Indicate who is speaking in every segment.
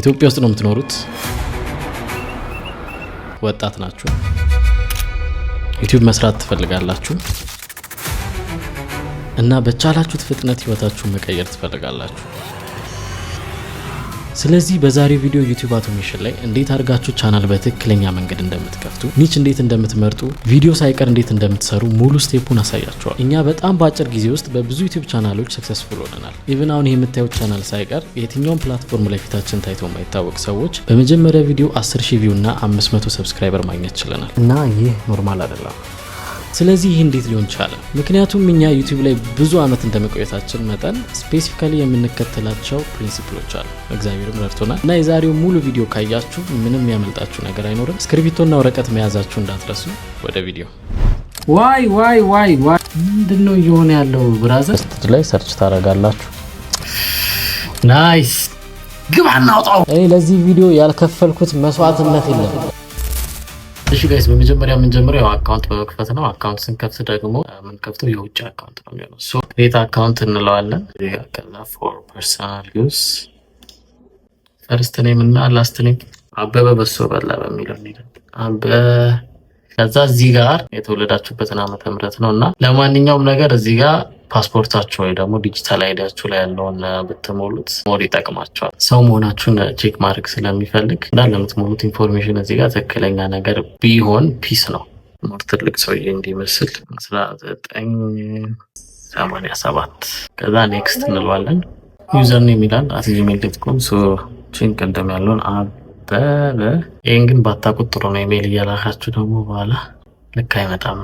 Speaker 1: ኢትዮጵያ ውስጥ ነው የምትኖሩት፣ ወጣት ናችሁ፣ ዩቲዩብ መስራት ትፈልጋላችሁ እና በቻላችሁት ፍጥነት ህይወታችሁን መቀየር ትፈልጋላችሁ። ስለዚህ በዛሬው ቪዲዮ ዩቲዩብ automation ላይ እንዴት አድርጋችሁ ቻናል በትክክለኛ መንገድ እንደምትከፍቱ፣ niche እንዴት እንደምትመርጡ፣ ቪዲዮ ሳይቀር እንዴት እንደምትሰሩ ሙሉ step ኡን አሳያችኋለሁ። እኛ በጣም በአጭር ጊዜ ውስጥ በብዙ ዩቲዩብ ቻናሎች successful ሆነናል። Even አሁን ይህ የምታዩት ቻናል ሳይቀር የትኛውም platform ላይ ፊታችን ታይቶ የማይታወቅ ሰዎች በመጀመሪያ ቪዲዮ 10 ሺህ view እና 500 subscriber ማግኘት ችለናል። እና ይህ normal አይደለም። ስለዚህ ይህ እንዴት ሊሆን ቻለ? ምክንያቱም እኛ ዩቲዩብ ላይ ብዙ ዓመት እንደመቆየታችን መጠን specifically የምንከተላቸው principle ኦች አሉ። እግዚአብሔርም ረድቶናል እና የዛሬው ሙሉ ቪዲዮ ካያችሁ ምንም ያመልጣችሁ ነገር አይኖርም። እስክሪብቶና ወረቀት መያዛችሁ እንዳትረሱ። ወደ ቪዲዮ። Why, why, why, why? ምንድን ነው እየሆነ ያለው brother? ላይ search ታደርጋላችሁ። Nice፣ ግባ እናውጣው። እኔ ለዚህ ቪዲዮ ያልከፈልኩት መስዋዕትነት የለም። እሺ guys፣ በመጀመሪያ የምንጀምረው ያው account በመክፈት ነው። Account ስንከፍት ደግሞ የምንከፍተው የውጭ account ነው የሚሆነው። So create account እንለዋለን። ከዛ for personal use first name እና last name አበበ በሶ በላ በሚለው እንሄዳለን። ከዛ እዚህ ጋር የተወለዳችሁበትን ዓመተ ምህረት ነው እና ለማንኛውም ነገር እዚህ ጋር ፓስፖርታችሁ ወይ ደግሞ digital ID ያችሁ ላይ ያለውን ብትሞሉት more ይጠቅማችኋል። ሰው መሆናችሁን check ማድረግ ስለሚፈልግ እንዳለ የምትሞሉት information እዚህ ጋር ትክክለኛ ነገር ቢሆን peace ነው። More ትልቅ ሰውዬ እንዲመስል 1987። ከዛ next እንለዋለን። Username ይላል @gmail.com። ችን ቅድም ያለውን አበበ። ይህን ግን ባታውቁት ጥሩ ነው። ኢሜይል እያላካችሁ ደግሞ በኋላ ልክ አይመጣም።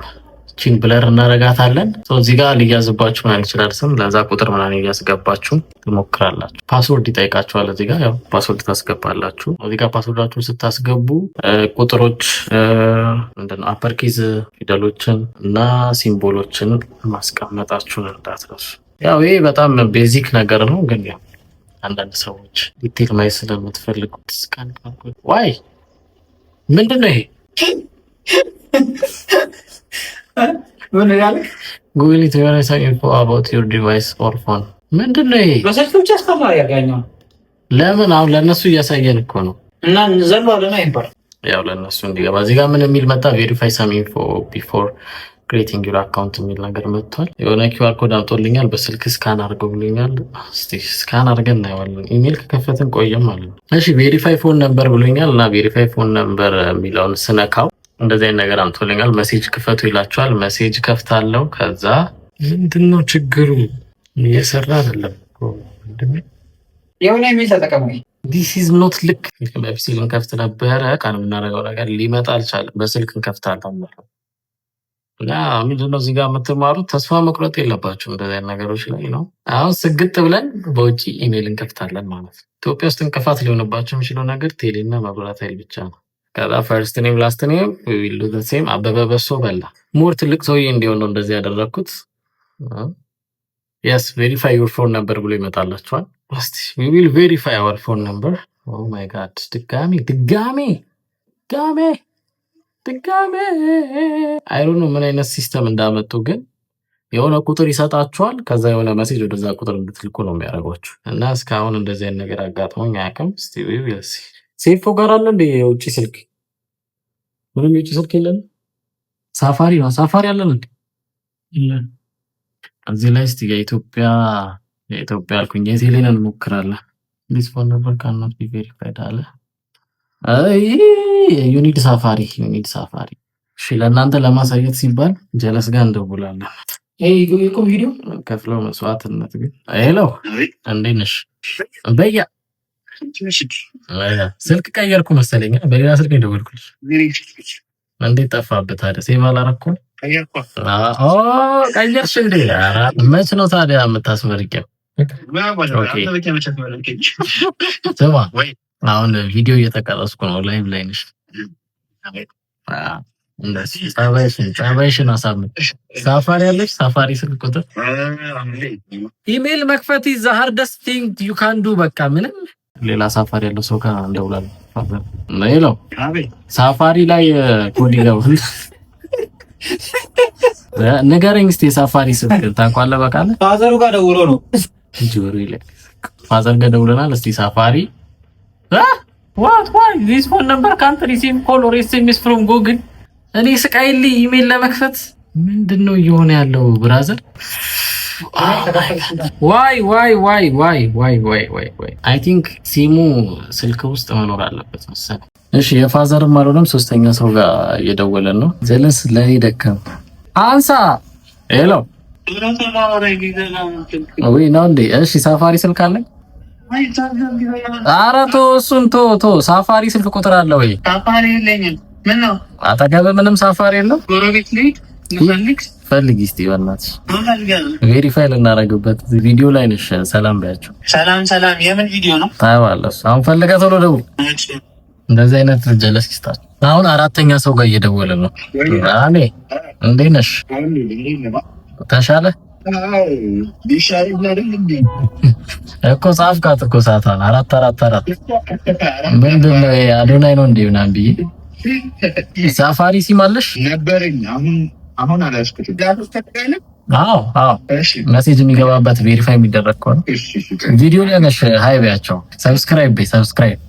Speaker 1: ቺን blur እናረጋታለን። እዚህ ጋር ሊያዝባችሁ ምናምን ይችላል ስም፣ ለዛ ቁጥር ምናምን እያስገባችሁ ትሞክራላችሁ። Password ይጠይቃችኋል። እዚህ ጋር ያው password ታስገባላችሁ። እዚህ ጋር password ኣችሁን ስታስገቡ ቁጥሮች፣ ምንድነው uppercase ፊደሎችን እና symbol ኦችን ማስቀመጣችሁን እንዳትረሱ። ያው ይሄ በጣም basic ነገር ነው፣ ግን ያው አንዳንድ ሰዎች detail ማየት ስለምትፈልጉት። Why? ምንድን ነው ይሄ?
Speaker 2: ምን ያለ
Speaker 1: Google ኢትዮጵያ info about your device or phone ምንድን ነው ይሄ?
Speaker 2: በስልክ ብቻ አስፈራ ያገኘው።
Speaker 1: ለምን? አሁን ለእነሱ እያሳየን እኮ ነው።
Speaker 2: እና ዘሎ አለና ይባል።
Speaker 1: ያው ለእነሱ እንዲገባ። እዚህ ጋር ምን የሚል መጣ? Verify some info before creating your account የሚል ነገር መጥቷል። የሆነ QR code አምጦልኛል። በስልክ scan አድርገው ብሎኛል። እስቲ scan አድርገን እናየዋለን። ኢሜል ከከፈትን ቆየም ማለት ነው። እሺ፣ verify phone number ብሎኛል እና verify phone number የሚለውን ስነካው እንደዚህ አይነት ነገር አምጦልኛል። Message ክፈቱ ይላችኋል። Message ከፍታለው። ከዛ ምንድነው ችግሩ? እየሰራ አይደለም።
Speaker 2: የሆነ ኢሜል ተጠቀሙ።
Speaker 1: This is not ልክ። በ PC ልንከፍት ነበረ። ቃል የምናደርገው ነገር ሊመጣ አልቻለም። በስልክ እንከፍታለን። እና ምንድነው እዚህ ጋር የምትማሩት? ተስፋ መቁረጥ የለባችሁም እንደዚህ አይነት ነገሮች ላይ ነው። አሁን ስግጥ ብለን በውጭ ኢሜይል እንከፍታለን ማለት ነው። ኢትዮጵያ ውስጥ እንቅፋት ሊሆንባቸው የሚችለው ነገር ቴሌና መብራት ኃይል ብቻ ነው። ከዛ first name, last name will same አበበ በሶ በላ። More ትልቅ ሰውዬ እንዲሆን ነው እንደዚህ ያደረግኩት። Yes, verify your phone number ብሎ ይመጣላችኋል። እስቲ we will verify our phone number። Oh my God፣ ድጋሚ፣ ድጋሚ፣ ድጋሜ፣ ድጋሜ። I don't know ምን አይነት system እንዳመጡ፣ ግን የሆነ ቁጥር ይሰጣችኋል። ከዛ የሆነ message ወደዛ ቁጥር እንድትልኩ ነው የሚያደርጓችሁ። እና እስካሁን እንደዚህ አይነት ነገር አጋጥሞኝ አያውቅም። እስቲ we will see። ሴፎ ጋር አለ እንደ የውጭ ስልክ? ምንም የውጭ ስልክ የለን። ሳፋሪ ነው። ሳፋሪ አለን እንዴ? እዚህ ላይ እስቲ የኢትዮጵያ፣ የኢትዮጵያ አልኩኝ፣ የቴሌን እንሞክራለን። ዲስ ፎን ነምበር ካኖት ቢ ቬሪፋይድ አለ። አይ፣ you need ሳፋሪ፣ you need ሳፋሪ። እሺ፣ ለእናንተ ለማሳየት ሲባል ጀለስ ጋር እንደውላለን።
Speaker 2: የቁም ቪዲዮ።
Speaker 1: ከፍለው መስዋዕትነት ግን። Hello፣ እንዴት ነሽ? በያ ስልክ ቀየርኩ መሰለኝ። በሌላ ስልክ ነው የደወልኩልሽ። እንዴት ጠፋብህ ታዲያ? Save አላረኩም። ቀየርሽ እንዴ? መች ነው ታዲያ የምታስመርቂው? ስማ፣ አሁን ቪዲዮ እየተቀረጽኩ ነው። Live ላይ ነሽ። ጸባይሽን አሳምን። ሳፋሪ ያለሽ ሳፋሪ ስልክ ቁጥር። ኢሜል መክፈት the hardest thing you can do። በቃ ምንም ሌላ ሳፋሪ ያለው ሰው ጋር እንደውላለን። Hello፣ ሳፋሪ ላይ ኮድ ይገባል። ንገረኝ እስኪ የሳፋሪ ስልክ ታውቀዋለህ? በቃ
Speaker 2: father ኡ ጋር ደውሎ ነው።
Speaker 1: ጆሮ ይላል። Father ጋር ደውለናል። እስቲ ሳፋሪ ዋት ዋይ ዚስ ፎን ነምበር ካንት ሪሲቭ ኮል ኦር ኤስኤምኤስ ፍሮም ጉግል። እኔ ስቃይልኝ ኢሜል ለመክፈት ምንድን ነው እየሆነ ያለው brother? Why, why, why, why, why, why, why, why? I think ሲሙ ስልክ ውስጥ መኖር አለበት መሰለኝ። እሺ የ father ም አልሆነም። ሶስተኛ ሰው ጋር እየደወለን ነው። ጀለስ ለኔ ደከም አንሳ። Hello ወይ ነው እንዴ? እሺ ሳፋሪ ስልክ አለ? ኧረ ተው እሱን ተው ተው። ሳፋሪ ስልክ ቁጥር አለ ወይ?
Speaker 2: ሳፋሪ የለኝም። ምን ነው?
Speaker 1: አጠገብህ ምንም ሳፋሪ የለም?
Speaker 2: ጎረቤት ልሂድ ልፈልግ።
Speaker 1: ፈልጊ እስቲ በእናትሽ፣ verify ልናደርግበት ቪዲዮ ላይ ነሽ። ሰላም በያቸው።
Speaker 2: ሰላም ሰላም። የምን ቪዲዮ ነው?
Speaker 1: ታየዋለህ። አሁን ፈልገህ ቶሎ ደውል። እንደዚህ አይነት ጀለስ ይስጣል። አሁን አራተኛ ሰው ጋር እየደወለ ነው። አኔ እንዴት ነሽ? ተሻለ እኮ ጻፍካት እኮ ሰዓቷን 444 ምንድን ነው አዶናይ ነው እንዴ ምናምን ብዬ። ሳፋሪ ሲም አለሽ?
Speaker 2: ነበረኝ። አሁን አሁን አልያዝኩትም።
Speaker 1: አዎ አዎ፣ message የሚገባበት verify የሚደረግ ከሆነ ቪዲዮ ላይ ነሽ። Hi በያቸው። Subscribe በይ፣ subscribe።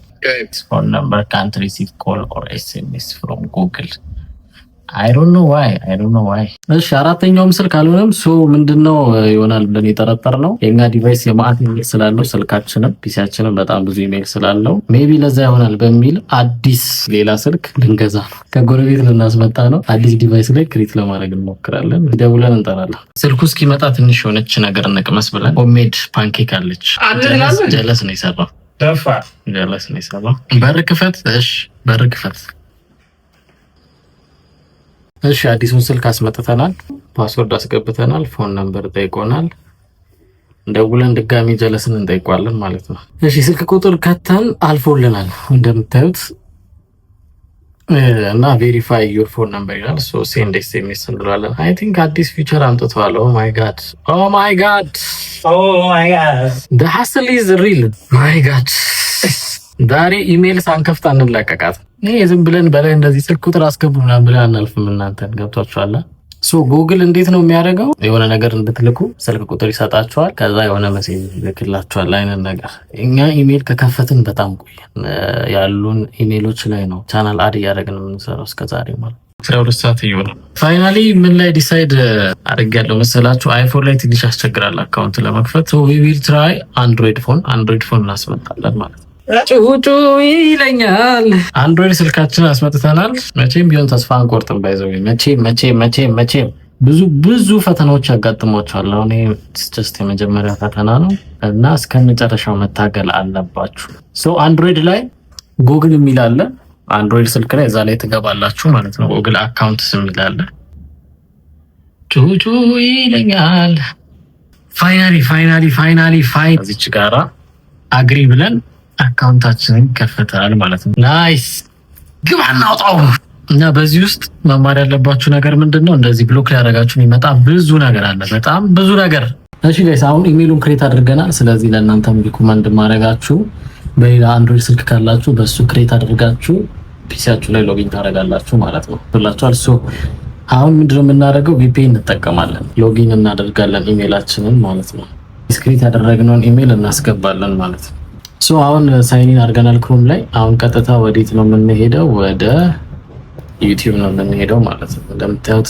Speaker 1: ፎን ነምበር ካንት ሪሲቭ ኮል ኦር ኤስኤምኤስ ፍሮም ጉግል። አይ ዶንት ኖ ዋይ፣ አይ ዶንት ኖ ዋይ። እሺ አራተኛውም ስልክ አልሆነም። So ምንድነው ይሆናል ብለን የጠረጠርነው የኛ device የማአት ኢሜል ስላለው፣ ስልካችንም PC ያችንም በጣም ብዙ ኢሜል ስላለው maybe ለዛ ይሆናል በሚል አዲስ ሌላ ስልክ ልንገዛ ነው። ከጎረቤት ልናስመጣ ነው። አዲስ device ላይ create ለማድረግ እንሞክራለን። ደውለን እንጠራለን። ስልኩ እስኪመጣ ትንሽ የሆነች ነገር እንቅመስ ብለን homemade pancake አለች። ጀለስ ነው የሰራው። ጀለስ ነው የሰራው። በር ክፈት። እሺ በር ክፈት። እሺ አዲሱን ስልክ አስመጥተናል። Password አስገብተናል። Phone number ጠይቆናል። ደውለን ድጋሚ ጀለስን እንጠይቋለን ማለት ነው። እሺ ስልክ ቁጥር ከተን አልፎልናል እንደምታዩት እና verify your phone number ይላል። So send SMS እንለዋለን። I think አዲስ feature አምጥተዋል። Oh my God, oh my God,
Speaker 2: Oh my God,
Speaker 1: the hustle is real, my God። ዛሬ ኢሜል ሳንከፍት አንላቀቃት። ይሄ ዝም ብለን በላይ እንደዚህ ስልክ ቁጥር አስገቡ ምናምን ብለን አናልፍም። እናንተን ገብቷችኋል? So ጉግል እንዴት ነው የሚያደርገው? የሆነ ነገር እንድትልኩ ስልክ ቁጥር ይሰጣችኋል። ከዛ የሆነ message ይልክላችኋል አይነት ነገር። እኛ ኢሜል ከከፈትን በጣም ቆየን። ያሉን ኢሜሎች ላይ ነው channel add እያደረግን የምንሰራው እስከዛሬ ማለት 12 ሰዓት እየሆነ። Finally ምን ላይ decide አድርጌያለሁ መሰላችሁ? iPhone ላይ ትንሽ ያስቸግራል account ለመክፈት። We will try Android phone። Android phone እናስመጣለን ማለት ነው። ጩጩ ይለኛል። Android ስልካችንን አስመጥተናል። መቼም ቢሆን ተስፋ አንቆርጥም። By the way መቼም መቼም መቼም መቼም ብዙ ብዙ ፈተናዎች ያጋጥሟቸዋል። አሁን just የመጀመሪያ ፈተና ነው እና እስከ መጨረሻው መታገል አለባችሁ። So Android ላይ ጉግል የሚል አለ። Android ስልክ ላይ እዛ ላይ ትገባላችሁ ማለት ነው። Google accounts የሚል አለ። ጩጩ ይለኛል። Finally, finally, finally ፋይን እዚች ጋራ agree ብለን account ኣችንን ከፍተናል ማለት ነው። Nice፣ ግባ እናውጣው። እና በዚህ ውስጥ መማር ያለባችሁ ነገር ምንድን ነው? እንደዚህ block ሊያደርጋችሁ የሚመጣ ብዙ ነገር አለ፣ በጣም ብዙ ነገር። እሺ guys፣ አሁን ኢሜሉን create አድርገናል። ስለዚህ ለእናንተም recommend ማድረጋችሁ በሌላ Android ስልክ ካላችሁ በሱ create አድርጋችሁ PC ያችሁ ላይ login ታደርጋላችሁ ማለት ነው ብላችኋል። So አሁን ምንድነው የምናደርገው? VPN እንጠቀማለን፣ login እናደርጋለን ኢሜላችንን ማለት ነው። Create ያደረግነውን ኢሜል እናስገባለን ማለት ነው። So አሁን sign in አድርገናል Chrome ላይ። አሁን ቀጥታ ወዴት ነው የምንሄደው? ወደ YouTube ነው የምንሄደው ማለት ነው። እንደምታዩት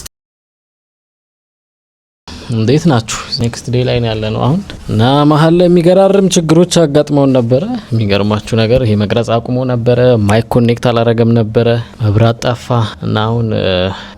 Speaker 1: እንዴት ናችሁ? Next day ላይ ነው ያለነው አሁን እና መሀል ላይ የሚገራርም ችግሮች አጋጥመውን ነበረ። የሚገርማችሁ ነገር ይሄ መቅረጽ አቁሞ ነበረ፣ mic connect አላረገም ነበረ፣ መብራት ጠፋ እና አሁን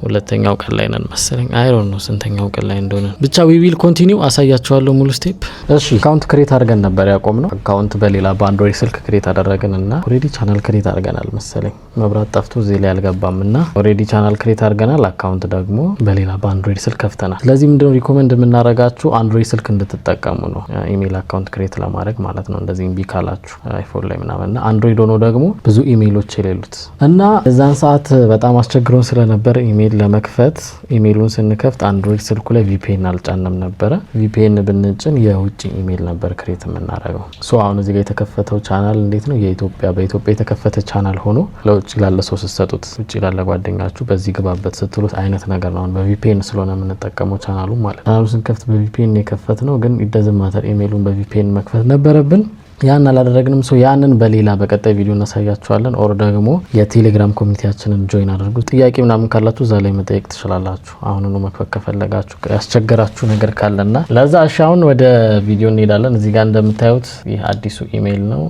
Speaker 1: ሁለተኛው ቀን ላይ ነን መሰለኝ። I don't know ስንተኛው ቀን ላይ እንደሆነ፣ ብቻ we will continue፣ አሳያችኋለሁ ሙሉ step። እሺ account create አድርገን ነበር ያቆምነው። Account በሌላ በ Android ስልክ create አደረግን እና already channel create አድርገናል መሰለኝ። መብራት ጠፍቶ እዚህ ላይ አልገባም እና already channel create አድርገናል። Account ደግሞ በሌላ በ Android ስልክ ከፍተናል። ስለዚህ ምንድነው recommend የምናደርጋችሁ Android ስልክ እንድትጠቀሙ ነው፣ email account create ለማድረግ ማለት ነው። እንደዚህ እምቢ ካላችሁ iPhone ላይ ምናምን እና Android ሆኖ ደግሞ ብዙ ኢሜሎች የሌሉት። እና እዛን ሰዓት በጣም አስቸግሮን ስለነበር ኢሜል ለመክፈት፣ ኢሜሉን ስንከፍት Android ስልኩ ላይ VPN አልጫንም ነበረ። VPN ብንጭን የውጭ ኢሜል ነበር create የምናደርገው። So አሁን እዚህ ጋር የተከፈተው ቻናል እንዴት ነው? የኢትዮጵያ በኢትዮጵያ የተከፈተ ቻናል ሆኖ ለውጭ ላለ ሰው ስትሰጡት፣ ውጭ ላለ ጓደኛችሁ በዚህ ግባበት ስትሉት አይነት ነገር ነው። አሁን በ VPN ስለሆነ የምንጠቀመው ቻናሉ ማለት፣ ቻናሉ ስንከፍት በ VPN የከፈትነው፣ ግን it doesn't matter፣ ኢሜሉን በ VPN መክፈት ነበረብን። ያን አላደረግንም። So ያንን በሌላ በቀጣይ ቪዲዮ እናሳያችኋለን። Or ደግሞ የቴሌግራም community ያችንን join አድርጉ። ጥያቄ ምናምን ካላችሁ እዛ ላይ መጠየቅ ትችላላችሁ። አሁኑኑ መክፈት ከፈለጋችሁ፣ ያስቸገራችሁ ነገር ካለና ለዛ። እሺ፣ አሁን ወደ ቪዲዮ እንሄዳለን። እዚህ ጋር እንደምታዩት ይህ አዲሱ ኢሜይል ነው።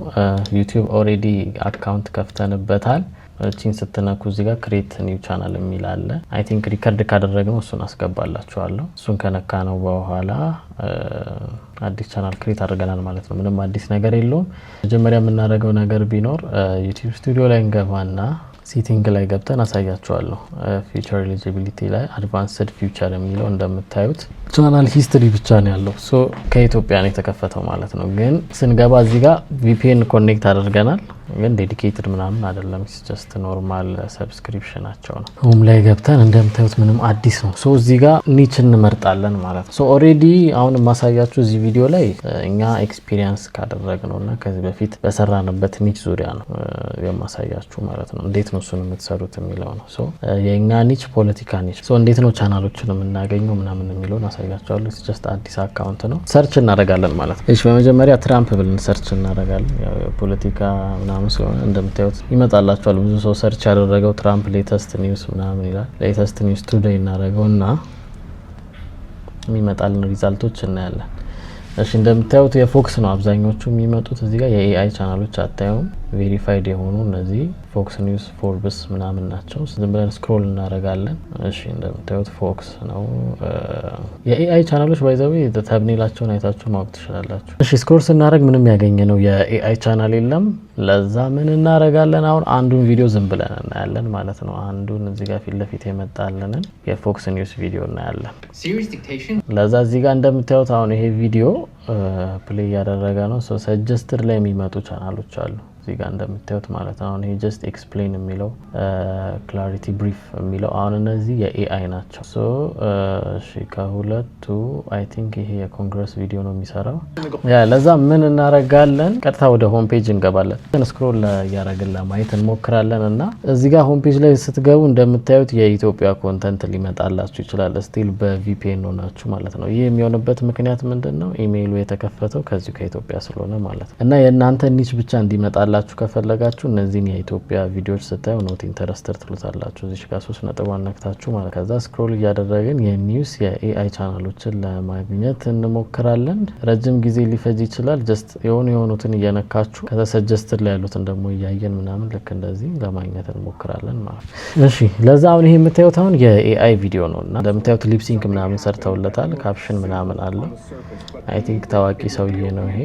Speaker 1: YouTube already account ከፍተንበታል። እቺን ስትነኩ እዚህ ጋር create new channel የሚል አለ። I think record ካደረግነው እሱን አስገባላችኋለሁ። እሱን ከነካነው በኋላ አዲስ channel create አድርገናል ማለት ነው። ምንም አዲስ ነገር የለውም። መጀመሪያ የምናደርገው ነገር ቢኖር YouTube Studio ላይ እንገባና setting ላይ ገብተን አሳያችኋለሁ። Feature eligibility ላይ advanced feature የሚለው እንደምታዩት channel history ብቻ ነው ያለው። So ከኢትዮጵያ ነው የተከፈተው ማለት ነው። ግን ስንገባ እዚህ ጋር VPN connect አድርገናል፣ ግን dedicated ምናምን አይደለም። Just normal subscription ኣቸው ነው። Home ላይ ገብተን እንደምታዩት ምንም አዲስ ነው። So እዚህ ጋር niche እንመርጣለን ማለት ነው። So already አሁን የማሳያችሁ እዚህ ቪዲዮ ላይ እኛ experience ካደረግነው እና ከዚህ በፊት በሰራንበት niche ዙሪያ ነው የማሳያችሁ ማለት ነው። እንዴት ነው እሱን የምትሰሩት የሚለው ነው። So የእኛ niche ፖለቲካ niche። So እንዴት ነው ቻናሎችን የምናገኘው ምናምን የሚለውን አሳያችኋለሁ። Just አዲስ account ነው። Search እናደርጋለን ማለት ነው። እሺ፣ በመጀመሪያ ትራምፕ ብለን search እናደርጋለን። ያው የፖለቲካ ምናምን ስለሆነ እንደምታዩት ይመጣላችኋል። ብዙ ሰው search ያደረገው ትራምፕ latest news ምናምን ይላል። Latest news today እናደርገው እና የሚመጣልን result ኦች እናያለን። እሺ፣ እንደምታዩት የ Fox ነው አብዛኞቹ የሚመጡት። እዚህ ጋር የ AI ቻናሎች አታዩም። Verified የሆኑ እነዚህ Fox News፣ Forbes ምናምን ናቸው። ዝም ብለን scroll እናደርጋለን። እሺ፣ እንደምታዩት Fox ነው። የ AI ቻናሎች by the way thumbnail ኣቸውን አይታችሁ ማወቅ ትችላላችሁ። እሺ፣ scroll ስናደርግ ምንም ያገኘነው የ AI channel የለም። ለዛ ምን እናደርጋለን? አሁን አንዱን ቪዲዮ ዝም ብለን እናያለን ማለት ነው። አንዱን እዚህ ጋር ፊት ለፊት የመጣልንን የ Fox News ቪዲዮ እናያለን። ለዛ እዚህ ጋር እንደምታዩት አሁን ይሄ ቪዲዮ play እያደረገ ነው። Suggested ላይ የሚመጡ ቻናሎች አሉ እዚህ ጋር እንደምታዩት ማለት ነው። አሁን ይሄ Just Explain የሚለው፣ Clarity Brief የሚለው አሁን እነዚህ የ AI ናቸው። So እሺ፣ ከሁለቱ I think ይሄ የኮንግረስ ቪዲዮ ነው የሚሰራው። Yeah፣ ለዛ ምን እናረጋለን? ቀጥታ ወደ home page እንገባለን። Scroll እያደረግን ለማየት እንሞክራለን እና እዚህ ጋር home page ላይ ስትገቡ እንደምታዩት የኢትዮጵያ content ሊመጣላችሁ ይችላል። Still በ VPN ሆናችሁ ማለት ነው። ይህ የሚሆንበት ምክንያት ምንድን ነው? ኢሜይሉ የተከፈተው ከዚሁ ከኢትዮጵያ ስለሆነ ማለት ነው። እና የእናንተ niche ብቻ እንዲመጣላችሁ ከፈለጋችሁ እነዚህን የኢትዮጵያ ቪዲዮዎች ስታዩ not interested ትሉታላችሁ። እዚህ ጋር ሶስት ነጥቧን ነክታችሁ ማለት። ከዛ scroll እያደረግን የ news የ AI ቻናሎችን ለማግኘት እንሞክራለን። ረጅም ጊዜ ሊፈጅ ይችላል። Just የሆኑ የሆኑትን እየነካችሁ ከዛ suggested ላይ ያሉትን ደግሞ እያየን ምናምን ልክ እንደዚህ ለማግኘት እንሞክራለን ማለት ነው። እሺ፣ ለዛ አሁን ይሄ የምታዩት አሁን የ AI ቪዲዮ ነው እና እንደምታዩት lip sync ምናምን ሰርተውለታል። Caption ምናምን አለው። I think ታዋቂ ሰውዬ ነው ይሄ፣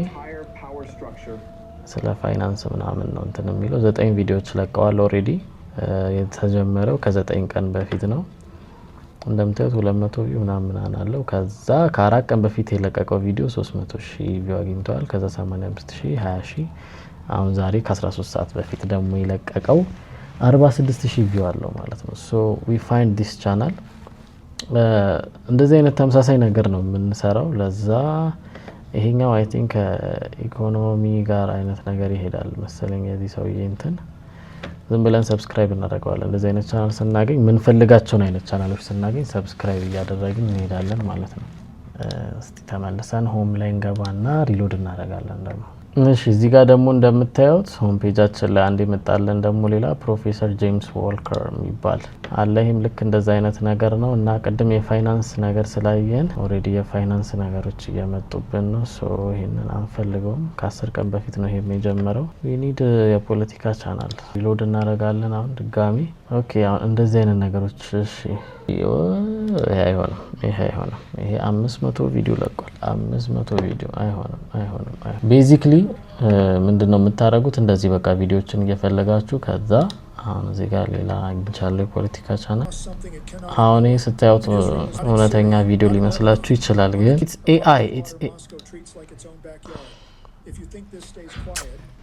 Speaker 1: ስለ ፋይናንስ ምናምን ነው እንትን የሚለው። ዘጠኝ ቪዲዮዎች ለቀዋል already። የተጀመረው ከ9 ቀን በፊት ነው። እንደምታዩት 200 view ምናምን ምናምን አለው። ከዛ ከ4 ቀን በፊት የለቀቀው ቪዲዮ 300 ሺህ view አግኝተዋል። ከዛ 85 ሺህ፣ 20 ሺህ፣ አሁን ዛሬ ከ13 ሰዓት በፊት ደግሞ የለቀቀው 46 ሺህ view አለው ማለት ነው። So we find this channel። እንደዚህ አይነት ተመሳሳይ ነገር ነው የምንሰራው። ለዛ ይሄኛው I think ከኢኮኖሚ ጋር አይነት ነገር ይሄዳል መሰለኝ የዚህ ሰውዬ እንትን። ዝም ብለን subscribe እናደርገዋለን። እንደዚህ አይነት ቻናል ስናገኝ፣ የምንፈልጋቸውን አይነት ቻናሎች ስናገኝ subscribe እያደረግን እንሄዳለን ማለት ነው። እስቲ ተመልሰን home ላይ እንገባና reload እናደርጋለን ደግሞ። እሺ፣ እዚህ ጋር ደግሞ እንደምታዩት home page ኣችን ላይ አንድ የመጣለን ደግሞ ሌላ ፕሮፌሰር ጄምስ ዎልከር የሚባል አለ። ይህም ልክ እንደዛ አይነት ነገር ነው እና ቅድም የፋይናንስ ነገር ስላየን already የፋይናንስ ነገሮች እየመጡብን ነው። So ይህንን አንፈልገውም። ከ10 ቀን በፊት ነው ይሄም የጀመረው። We need የፖለቲካ channel። Reload እናደርጋለን አሁን ድጋሚ። Okay፣ አሁን እንደዚህ አይነት ነገሮች፣ እሺ፣ ይሄ አይሆንም፣ ይሄ አይሆንም። ይሄ 500 ቪዲዮ ለቋል። 500 ቪዲዮ አይሆንም፣ አይሆንም። Basically ምንድን ነው የምታደርጉት? እንደዚህ በቃ ቪዲዮችን እየፈለጋችሁ ከዛ አሁን እዚህ ጋር ሌላ አግኝቻለሁ የፖለቲካ ቻናል። አሁን ይህ ስታዩት እውነተኛ ቪዲዮ ሊመስላችሁ ይችላል፣ ግን it's AI።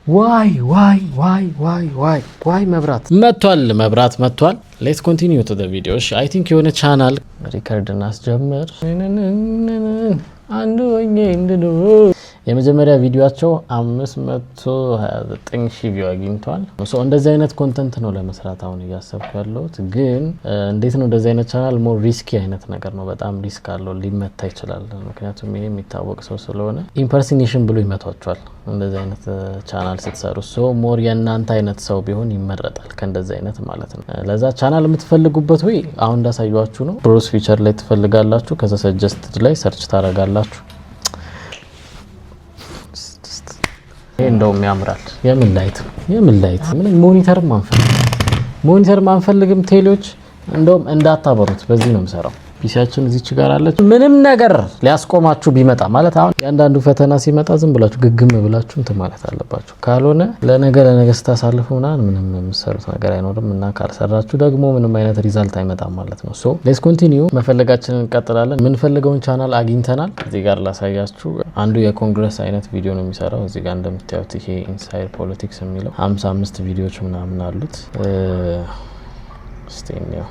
Speaker 1: Why, why, why, why, why, why? መብራት መጥቷል፣ መብራት መጥቷል። Let's continue to video። እሺ፣ I think የሆነ channel record እናስጀምር። አንዱ ሆኜ እንድኖር። የመጀመሪያ ቪዲዮቸው 529 ሺህ view አግኝቷል። So እንደዚህ አይነት content ነው ለመስራት አሁን እያሰብኩ ያለሁት። ግን እንዴት ነው እንደዚህ አይነት channel more risky አይነት ነገር ነው። በጣም risk አለው፣ ሊመታ ይችላል። ምክንያቱም ይሄ የሚታወቅ ሰው ስለሆነ impersonation ብሎ ይመቷቸዋል እንደዚህ አይነት ቻናል ስትሰሩ። So more የእናንተ አይነት ሰው ቢሆን ይመረጣል ከእንደዚህ አይነት ማለት ነው። ለዛ ቻናል የምትፈልጉበት ወይ አሁን እንዳሳዩችሁ ነው። Browse feature ላይ ትፈልጋላችሁ። ከዛ suggested ላይ search ታደርጋላችሁ። ይሄ እንደውም ያምራል። የምን light የምን light ምንም monitor ም አንፈልግም፣ monitor ም አንፈልግም። ቴሌዎች እንደውም እንዳታበሩት፣ በዚህ ነው የምሰራው። PC ያችን እዚች ጋር አለች። ምንም ነገር ሊያስቆማችሁ ቢመጣ፣ ማለት አሁን የአንዳንዱ ፈተና ሲመጣ ዝም ብላችሁ ግግም ብላችሁ እንትን ማለት አለባችሁ። ካልሆነ ለነገ ለነገ ስታሳልፉ ምናምን ምንም የምትሰሩት ነገር አይኖርም እና ካልሰራችሁ ደግሞ ምንም አይነት result አይመጣም ማለት ነው። So let's continue፣ መፈለጋችንን እንቀጥላለን። የምንፈልገውን ቻናል አግኝተናል። እዚህ ጋር ላሳያችሁ። አንዱ የኮንግረስ አይነት ቪዲዮ ነው የሚሰራው። እዚህ ጋር እንደምታዩት ይሄ Inside Politics የሚለው 55 ቪዲዮዎች ምናምን አሉት። እስቲ እንየው።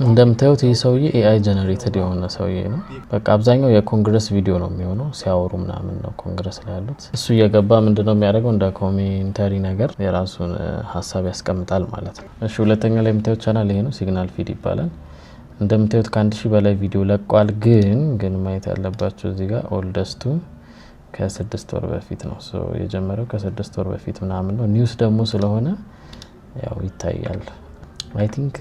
Speaker 1: እንደምታዩት ይህ ሰውዬ AI generated የሆነ ሰውዬ ነው። በቃ አብዛኛው የኮንግረስ ቪዲዮ ነው የሚሆነው፣ ሲያወሩ ምናምን ነው ኮንግረስ ላይ ያሉት። እሱ እየገባ ምንድነው የሚያደርገው፣ እንደ commentary ነገር የራሱን ሀሳብ ያስቀምጣል ማለት ነው። እሺ፣ ሁለተኛ ላይ የምታዩት ቻናል ይሄ ነው፣ Signal Feed ይባላል። እንደምታዩት ከ1000 በላይ ቪዲዮ ለቋል። ግን ማየት ያለባቸው እዚህ ጋር oldest ኡ ከ6 ወር በፊት ነው የጀመረው፣ ከ6 ወር በፊት ምናምን ነው። News ደግሞ ስለሆነ ያው ይታያል። I think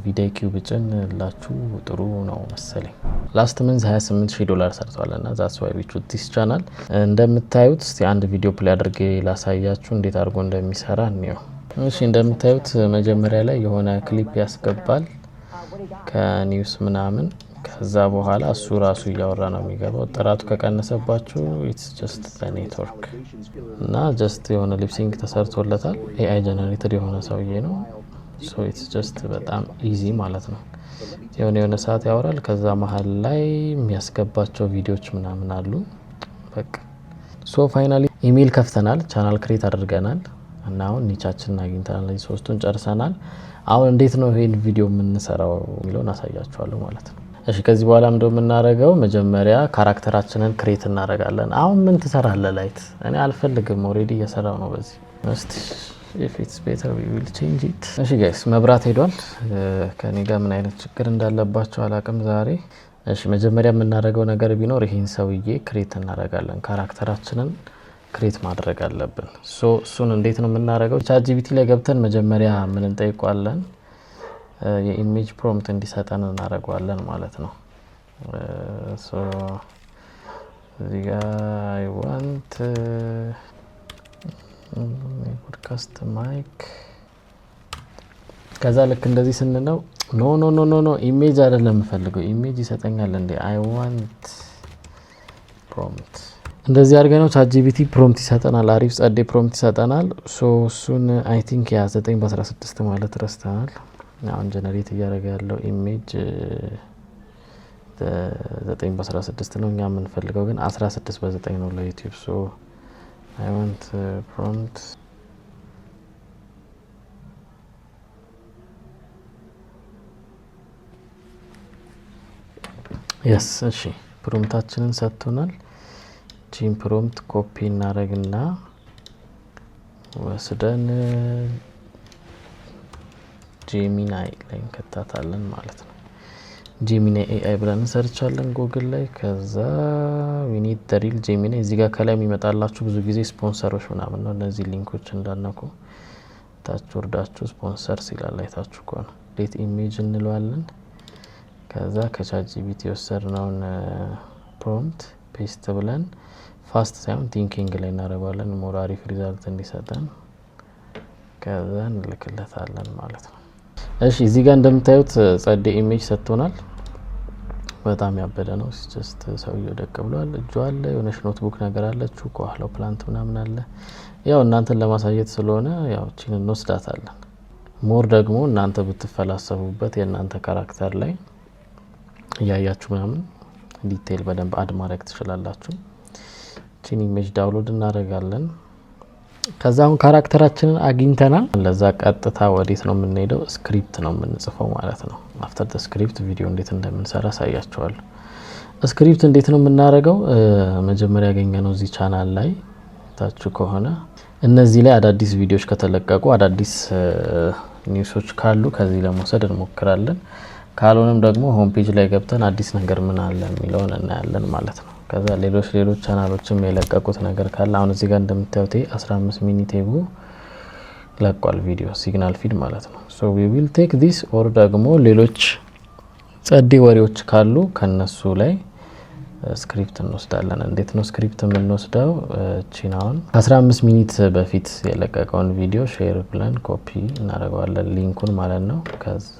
Speaker 1: vidIQ ብጭንላችሁ ጥሩ ነው መሰለኝ። Last month 28 ሺህ ዶላር ሰርተዋል እና that's why we choose this channel። እንደምታዩት እስቲ አንድ ቪዲዮ play አድርጌ ላሳያችሁ እንዴት አድርጎ እንደሚሰራ እንየው። እሺ፣ እንደምታዩት መጀመሪያ ላይ የሆነ ክሊፕ ያስገባል ከ news ምናምን። ከዛ በኋላ እሱ ራሱ እያወራ ነው የሚገባው። ጥራቱ ከቀነሰባችሁ it's just network እና just የሆነ lip sync ተሰርቶለታል። AI generated የሆነ ሰውዬ ነው። So it's just በጣም easy ማለት ነው። የሆነ የሆነ ሰዓት ያወራል። ከዛ መሀል ላይ የሚያስገባቸው ቪዲዮዎች ምናምን አሉ። በቃ so finally email ከፍተናል፣ channel create አድርገናል እና አሁን niche ኣችንን አግኝተናል። ሶስቱን ጨርሰናል። አሁን እንዴት ነው ይሄን ቪዲዮ የምንሰራው የሚለውን አሳያችኋለሁ ማለት ነው። እሺ፣ ከዚህ በኋላ ምንድነው የምናደርገው? መጀመሪያ character ኣችንን create እናደርጋለን። አሁን ምን ትሰራለህ light? እኔ አልፈልግም፣ already እየሰራው ነው በዚህ። እስቲ if it's better we will change it። እሺ guys፣ መብራት ሄዷል። ከኔ ጋር ምን አይነት ችግር እንዳለባቸው አላቅም ዛሬ። እሺ፣ መጀመሪያ የምናደርገው ነገር ቢኖር ይሄን ሰውዬ create እናደርጋለን። Character ኣችንን create ማድረግ አለብን። So እሱን እንዴት ነው የምናደርገው? ChatGPT ላይ ገብተን መጀመሪያ ምን እንጠይቋለን? የ image prompt እንዲሰጠን እናደርገዋለን ማለት ነው። So እዚህ ጋ I want podcast mic። ከዛ ልክ እንደዚህ ስንለው no, no, no, no, no, image አይደለም የምፈልገው። Image ይሰጠኛል እንዴ? I want prompt። እንደዚህ አድርገ ነው ChatGPT prompt ይሰጠናል። አሪፍ ጸዴ prompt ይሰጠናል። So እሱን I think ያ 9 በ16 ማለት ረስተናል። አሁን generate እያደረገ ያለው image 9 በ16 ነው። እኛ የምንፈልገው ግን 16 በ9 ነው ለ YouTube። So I want prompt። Yes፣ እሺ፣ prompt ኣችንን ሰጥቶናል። ቺን prompt copy እናደረግና ወስደን Gemini ላይ እንከታታለን ማለት ነው። Gemini AI ብለን እንሰርቻለን ጎግል ላይ። ከዛ we need the real Gemini። እዚህ ጋር ከላይ የሚመጣላችሁ ብዙ ጊዜ ስፖንሰሮች ምናምን ነው። እነዚህ link ኦች እንዳነኩ ታች ወርዳችሁ sponsors ይላል፣ አይታችሁ ከሆነ let image እንለዋለን። ከዛ ከ ChatGPT የወሰድነውን prompt paste ብለን fast ሳይሆን thinking ላይ እናደርገዋለን፣ more አሪፍ result እንዲሰጠን። ከዛ እንልክለታለን ማለት ነው። እሺ፣ እዚህ ጋር እንደምታዩት ጸዴ image ሰጥቶናል። በጣም ያበደ ነው። Just ሰውየው ደቅ ብሏል። እጁ አለ፣ የሆነች notebook ነገር አለችው፣ ከኋላው plant ምናምን አለ። ያው እናንተን ለማሳየት ስለሆነ ያው ቺን እንወስዳታለን። More ደግሞ እናንተ ብትፈላሰፉበት የእናንተ character ላይ እያያችሁ ምናምን detail በደንብ add ማድረግ ትችላላችሁ። ቺን image download እናደርጋለን። ከዛ አሁን character ኣችንን አግኝተናል። ለዛ ቀጥታ ወዴት ነው የምንሄደው? Script ነው የምንጽፈው ማለት ነው። After script ቪዲዮ እንዴት እንደምንሰራ አሳያችኋለሁ። Script እንዴት ነው የምናደርገው? መጀመሪያ ያገኘነው እዚህ ቻናል ላይ ታችሁ ከሆነ እነዚህ ላይ አዳዲስ ቪዲዮዎች ከተለቀቁ፣ አዳዲስ news ኦች ካሉ ከዚህ ለመውሰድ እንሞክራለን። ካልሆነም ደግሞ home page ላይ ገብተን አዲስ ነገር ምን አለ የሚለውን እናያለን ማለት ነው። ከዛ ሌሎች ሌሎች ቻናሎችም የለቀቁት ነገር ካለ፣ አሁን እዚህ ጋር እንደምታዩት 15 minute ago ለቋል ቪዲዮ፣ Signal feed ማለት ነው። So we will take this or ደግሞ ሌሎች ጸዴ ወሬዎች ካሉ ከነሱ ላይ script እንወስዳለን። እንዴት ነው script የምንወስደው? ቺናውን 15 minute በፊት የለቀቀውን ቪዲዮ share ብለን ኮፒ እናደርገዋለን፣ link ኡን ማለት ነው። ከዛ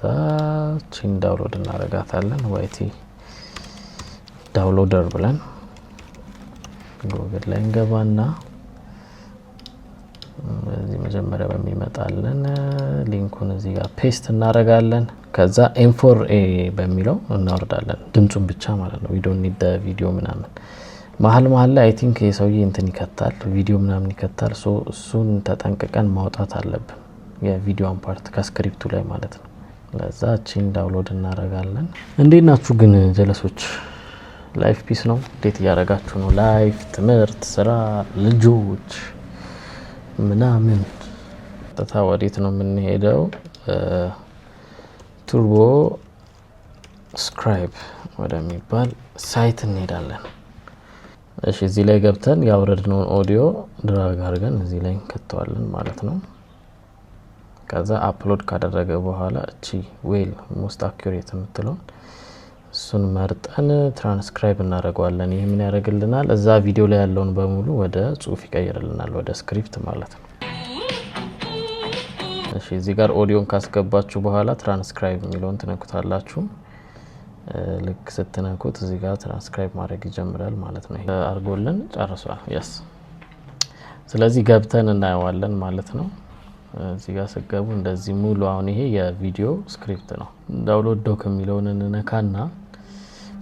Speaker 1: ቺን download እናደርጋታለን። YT downloader ብለን ጉግል ላይ እንገባና በዚህ መጀመሪያ በሚመጣልን link ኡን እዚህ ጋር paste እናደርጋለን። ከዛ M4A በሚለው እናወርዳለን፣ ድምፁን ብቻ ማለት ነው። We don't need ቪዲዮ ምናምን። መሀል መሀል ላይ I think የሰውዬ እንትን ይከታል፣ ቪዲዮ ምናምን ይከታል። So እሱን ተጠንቅቀን ማውጣት አለብን፣ የቪዲዮን part ከ script ኡ ላይ ማለት ነው። ለዛ እቺን download እናደርጋለን። እንዴት ናችሁ ግን ጀለሶች? Life peace ነው? እንዴት እያደረጋችሁ ነው? Life፣ ትምህርት፣ ስራ፣ ልጆች ምናምን። ቀጥታ ወዴት ነው የምንሄደው? TurboScribe ወደሚባል site እንሄዳለን። እሺ፣ እዚህ ላይ ገብተን ያወረድነውን audio drag አድርገን እዚህ ላይ እንከተዋለን ማለት ነው። ከዛ upload ካደረገ በኋላ እቺ well most accurate የምትለውን እሱን መርጠን ትራንስክራይብ እናደርገዋለን። ይህ ምን ያደርግልናል? እዛ ቪዲዮ ላይ ያለውን በሙሉ ወደ ጽሁፍ ይቀይርልናል፣ ወደ script ማለት ነው። እሺ፣ እዚህ ጋር ኦዲዮን ካስገባችሁ በኋላ ትራንስክራይብ የሚለውን ትነኩታላችሁ። ልክ ስትነኩት እዚህ ጋር ትራንስክራይብ ማድረግ ይጀምራል ማለት ነው። አድርጎልን ጨርሷል። Yes፣ ስለዚህ ገብተን እናየዋለን ማለት ነው። እዚህ ጋር ስገቡ እንደዚህ ሙሉ፣ አሁን ይሄ የቪዲዮ script ነው። Download doc የሚለውን እንነካና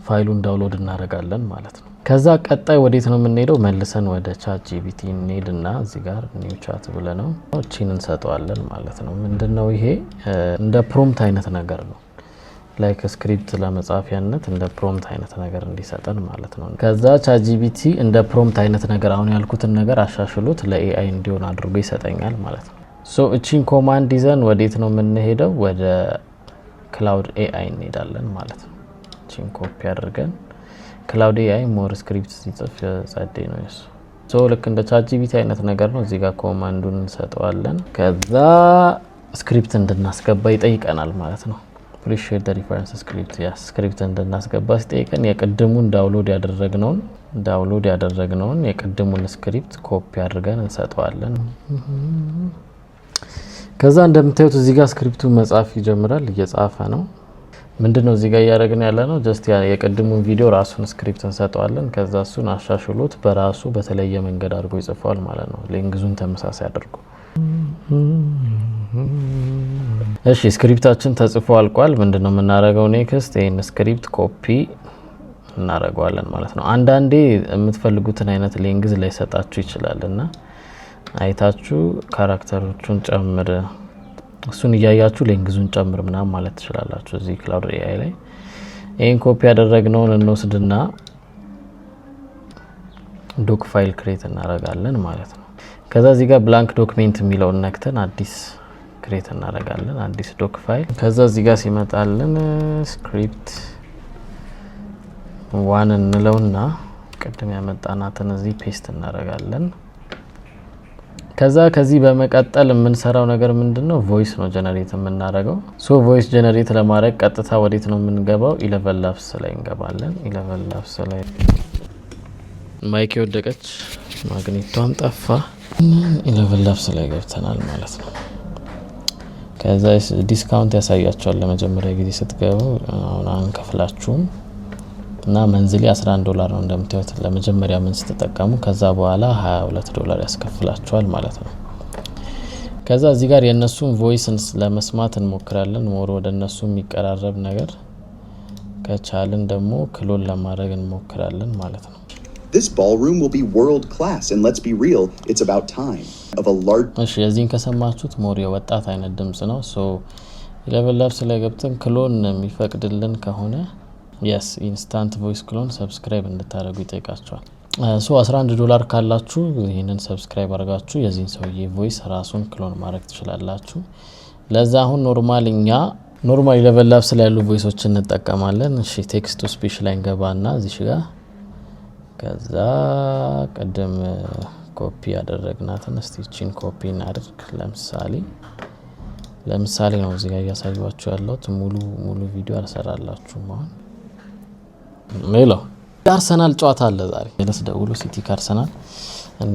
Speaker 1: ፋይሉን download እናደርጋለን ማለት ነው። ከዛ ቀጣይ ወዴት ነው የምንሄደው? መልሰን ወደ ChatGPT እንሄድና እዚህ ጋር new chat ብለነው እቺን እንሰጠዋለን ማለት ነው። ምንድን ነው ይሄ? እንደ prompt አይነት ነገር ነው። Like script ለመጻፊያነት እንደ prompt አይነት ነገር እንዲሰጠን ማለት ነው። ከዛ ChatGPT እንደ prompt አይነት ነገር አሁን ያልኩትን ነገር አሻሽሎት ለ AI እንዲሆን አድርጎ ይሰጠኛል ማለት ነው። So እቺን command ይዘን ወዴት ነው የምንሄደው? ወደ Claude AI እንሄዳለን ማለት ነው። እቺን ኮፒ አድርገን Claude AI more script ሲጽፍ ጸዴ ነው የሱ። So ልክ እንደ ChatGPT አይነት ነገር ነው። እዚህ ጋር command ኡን እንሰጠዋለን። ከዛ script እንድናስገባ ይጠይቀናል ማለት ነው። "Please share the reference script"፣ ያ script እንድናስገባ ሲጠይቀን የቅድሙን download ያደረግነውን የቅድሙን script copy አድርገን እንሰጠዋለን። ከዛ እንደምታዩት እዚህ ጋር script ኡን መጻፍ ይጀምራል። እየጻፈ ነው። ምንድን ነው እዚህ ጋር እያደረግን ያለ ነው? Just የቅድሙን ቪዲዮ ራሱን script እንሰጠዋለን። ከዛ እሱን አሻሽሎት በራሱ በተለየ መንገድ አድርጎ ይጽፈዋል ማለት ነው። Length ኡን ተመሳሳይ አድርጎ። እሺ፣ script ኣችን ተጽፎ አልቋል። ምንድን ነው የምናደርገው? Next ይህን script copy እናደርገዋለን ማለት ነው። አንዳንዴ የምትፈልጉትን አይነት length ላይሰጣችሁ ይችላል እና አይታችሁ character ኦቹን ጨምር፣ እሱን እያያችሁ length ኡን ጨምር ምናምን ማለት ትችላላችሁ። እዚህ Claude AI ላይ ይህን ኮፒ ያደረግነውን እንወስድና doc file create እናደርጋለን ማለት ነው። ከዛ እዚህ ጋር blank document የሚለውን ነክተን አዲስ create እናደርጋለን፣ አዲስ doc file። ከዛ እዚህ ጋር ሲመጣልን script one እንለውና ቅድም ያመጣናትን እዚህ paste እናደርጋለን። ከዛ ከዚህ በመቀጠል የምንሰራው ነገር ምንድን ነው? Voice ነው generate የምናደርገው። So voice generate ለማድረግ ቀጥታ ወዴት ነው የምንገባው? ElevenLabs ላይ እንገባለን። ElevenLabs ላይ mic የወደቀች ማግኔቷም ጠፋ። ElevenLabs ላይ ገብተናል ማለት ነው። ከዛ discount ያሳያቸዋል ለመጀመሪያ ጊዜ ስትገቡ። አሁን አንከፍላችሁም እና monthly 11 ዶላር ነው እንደምታዩት ለመጀመሪያ month ስትጠቀሙ። ከዛ በኋላ 22 ዶላር ያስከፍላችኋል ማለት ነው። ከዛ እዚህ ጋር የእነሱን voice ለመስማት እንሞክራለን። More ወደ እነሱ የሚቀራረብ ነገር ከቻልን ደግሞ clone ለማድረግ እንሞክራለን ማለት ነው።
Speaker 3: This ballroom will be world class, and let's be real, it's about time. Of a large
Speaker 1: እሺ፣ የዚህን ከሰማችሁት more የወጣት አይነት ድምጽ ነው። So ElevenLabs ላይ ገብተን clone የሚፈቅድልን ከሆነ Yes, instant voice clone subscribe እንድታደርጉ ይጠይቃችኋል። So 11 ዶላር ካላችሁ ይህንን subscribe አድርጋችሁ የዚህን ሰውዬ voice ራሱን clone ማድረግ ትችላላችሁ። ለዛ አሁን normal እኛ normal ElevenLabs ላይ ያሉ voice ኦች እንጠቀማለን። እሺ፣ text to speech ላይ እንገባና እዚህ ጋር ከዛ ቅድም ኮፒ ያደረግናትን እስቲ ይቺን ኮፒ እናድርግ። ለምሳሌ ነው እዚህ ጋር እያሳየኋችሁ ያለሁት፣ ሙሉ ሙሉ ቪዲዮ አልሰራላችሁም። አሁን ሌላው የአርሰናል ጨዋታ አለ ዛሬ። ለስ ደውሎ ሲቲ ከአርሰናል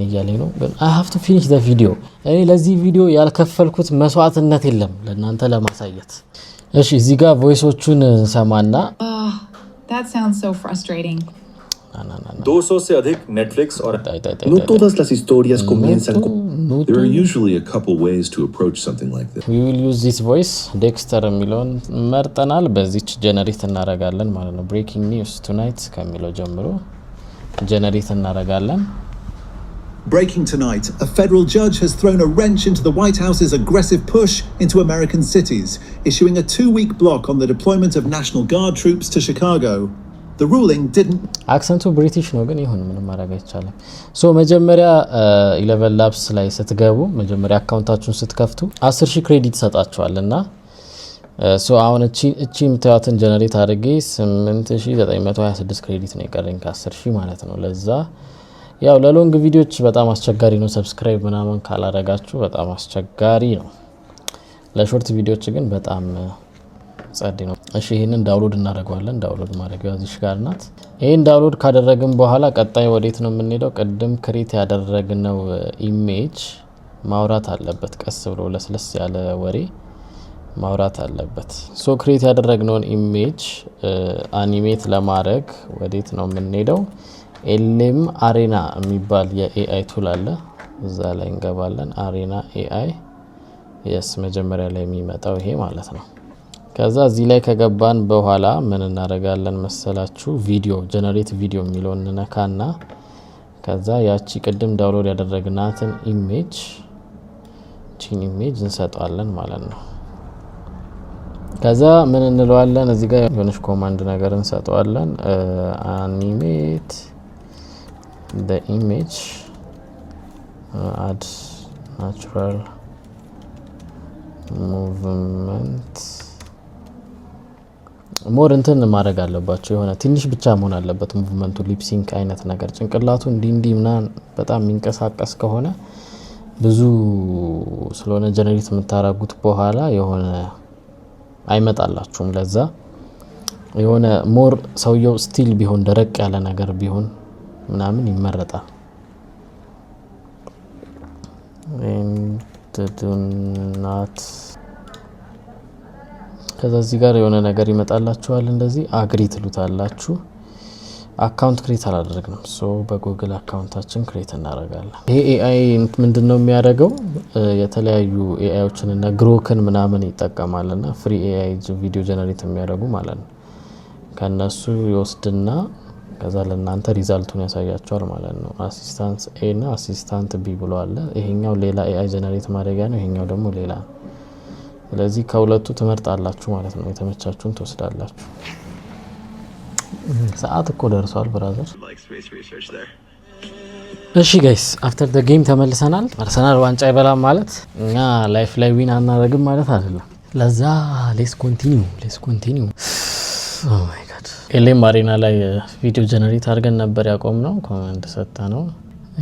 Speaker 1: እያለኝ ነው፣ ግን I have to finish the video። እኔ ለዚህ ቪዲዮ ያልከፈልኩት መስዋዕትነት የለም ለእናንተ ለማሳየት። እሺ፣ እዚህ ጋር voice ኦቹን እንሰማና
Speaker 4: That sounds so frustrating.
Speaker 5: 200 से अधिक नेटफ्लिक्स और
Speaker 3: No todas las historias comienzan con
Speaker 1: No.
Speaker 6: There are usually a couple ways to approach something like this.
Speaker 1: We will use this voice. Dexter የሚለውን መርጠናል። በዚች generate እናረጋለን ማለት ነው። "Breaking news tonight" ከሚለው ጀምሮ generate እናረጋለን።
Speaker 7: Breaking tonight, a federal judge has thrown a wrench into the White House's aggressive push into American cities, issuing a 2-week block on the deployment of National Guard troops to Chicago. The ruling didn't
Speaker 1: Accent ኡ British ነው፣ ግን ይሁን፣ ምንም ማድረግ አይቻልም። So መጀመሪያ ElevenLabs ላይ ስትገቡ፣ መጀመሪያ account ኣችሁን ስትከፍቱ 10,000 credit ይሰጣችኋል። እና so አሁን እቺ የምታዩትን generate አድርጌ 8926 credit ነው የቀረኝ ከ10,000 ማለት ነው። ለዛ ያው ለ long ቪዲዮዎች በጣም አስቸጋሪ ነው። Subscribe ምናምን ካላረጋችሁ በጣም አስቸጋሪ ነው። ለ short ቪዲዮዎች ግን በጣም ጸዴ ነው። እሺ፣ ይህንን download እናደርገዋለን። Download ማድረጊያ እዚሽ ጋር ናት። ይህን download ካደረግን በኋላ ቀጣይ ወዴት ነው የምንሄደው? ቅድም create ያደረግነው image ማውራት አለበት። ቀስ ብሎ ለስለስ ያለ ወሬ ማውራት አለበት። So create ያደረግነውን image animate ለማድረግ ወዴት ነው የምንሄደው? LMArena የሚባል የ AI tool አለ። እዛ ላይ እንገባለን። Arena AI, yes፣ መጀመሪያ ላይ የሚመጣው ይሄ ማለት ነው። ከዛ እዚህ ላይ ከገባን በኋላ ምን እናደርጋለን መሰላችሁ? Video, generate video የሚለውን እንነካና ከዛ ያቺ ቅድም download ያደረግናትን image ቺን image እንሰጠዋለን ማለት ነው። ከዛ ምን እንለዋለን? እዚህ ጋር የሆነች command ነገር እንሰጠዋለን። Animate the image, add natural movement. More እንትን ማድረግ አለባቸው። የሆነ ትንሽ ብቻ መሆን አለበት movement ኡ፣ lip sync አይነት ነገር። ጭንቅላቱ እንዲ እንዲ ምናምን በጣም የሚንቀሳቀስ ከሆነ፣ ብዙ ስለሆነ generate የምታደርጉት፣ በኋላ የሆነ አይመጣላችሁም። ለዛ የሆነ more ሰውየው still ቢሆን፣ ደረቅ ያለ ነገር ቢሆን ምናምን ይመረጣል። And do not ከዛ እዚህ ጋር የሆነ ነገር ይመጣላችኋል። እንደዚህ agree ትሉታላችሁ። Account create አላደረግንም። So በ Google account ኣችን create እናደርጋለን። ይሄ AI ምንድን ነው የሚያደርገው? የተለያዩ AI ዎችን እና Grok ን ምናምን ይጠቀማል እና free AI video generate የሚያደርጉ ማለት ነው። ከነሱ ይወስድና ከዛ ለእናንተ result ኡን ያሳያችኋል ማለት ነው። Assistant A እና assistant B ብሎ አለ። ይሄኛው ሌላ AI generate ማድረጊያ ነው፣ ይሄኛው ደግሞ ሌላ ነው። ስለዚህ ከሁለቱ ትመርጣላችሁ ማለት ነው። የተመቻችሁን ትወስዳላችሁ። ሰዓት እኮ ደርሷል brother። እሺ guys፣ after the game ተመልሰናል። አርሰናል ዋንጫ አይበላም ማለት እኛ life ላይ win አናደርግም ማለት አይደለም። ለዛ let's continue, let's continue። Oh my God፣ LMArena ላይ ቪዲዮ generate አድርገን ነበር ያቆምነው። Command ሰጠነው።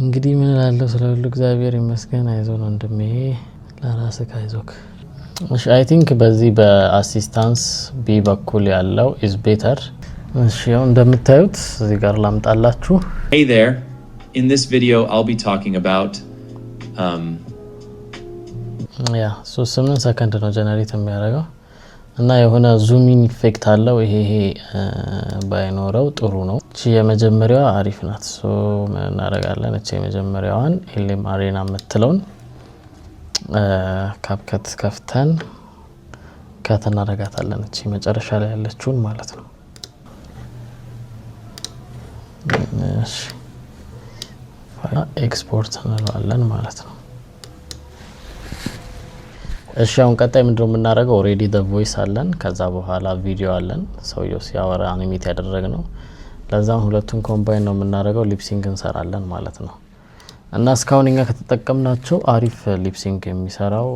Speaker 1: እንግዲህ ምን እላለሁ፣ ስለ ሁሉ እግዚአብሔር ይመስገን። አይዞን ወንድሜ፣ ለራስህ አይዞክ። እሺ፣ I think በዚህ በ assistance B በኩል ያለው is better። እሺ፣ ያው እንደምታዩት እዚህ ጋር ላምጣላችሁ።
Speaker 8: Hey there. In this video, I'll be talking about
Speaker 1: Yeah, 8 ሰከንድ ነው generate የሚያደርገው እና የሆነ zoom in effect አለው። ይሄ ባይኖረው ጥሩ ነው። እቺ የመጀመሪያዋ አሪፍ ናት። So ምን እናደርጋለን? እቺ የመጀመሪያዋን LMArena የምትለውን CapCut ከፍተን cut እናደርጋታለን። እቺ መጨረሻ ላይ ያለችውን ማለት ነው። እሺ፣ ኤክስፖርት እንለዋለን ማለት ነው። እሺ፣ አሁን ቀጣይ ምንድነው የምናደርገው? Already the voice አለን፣ ከዛ በኋላ ቪዲዮ አለን፣ ሰውየው ሲያወራ animate ያደረግነው። ለዛም ሁለቱን combine ነው የምናደርገው፣ lip sync እንሰራለን ማለት ነው። እና እስካሁን እኛ ከተጠቀምናቸው አሪፍ lip sync የሚሰራው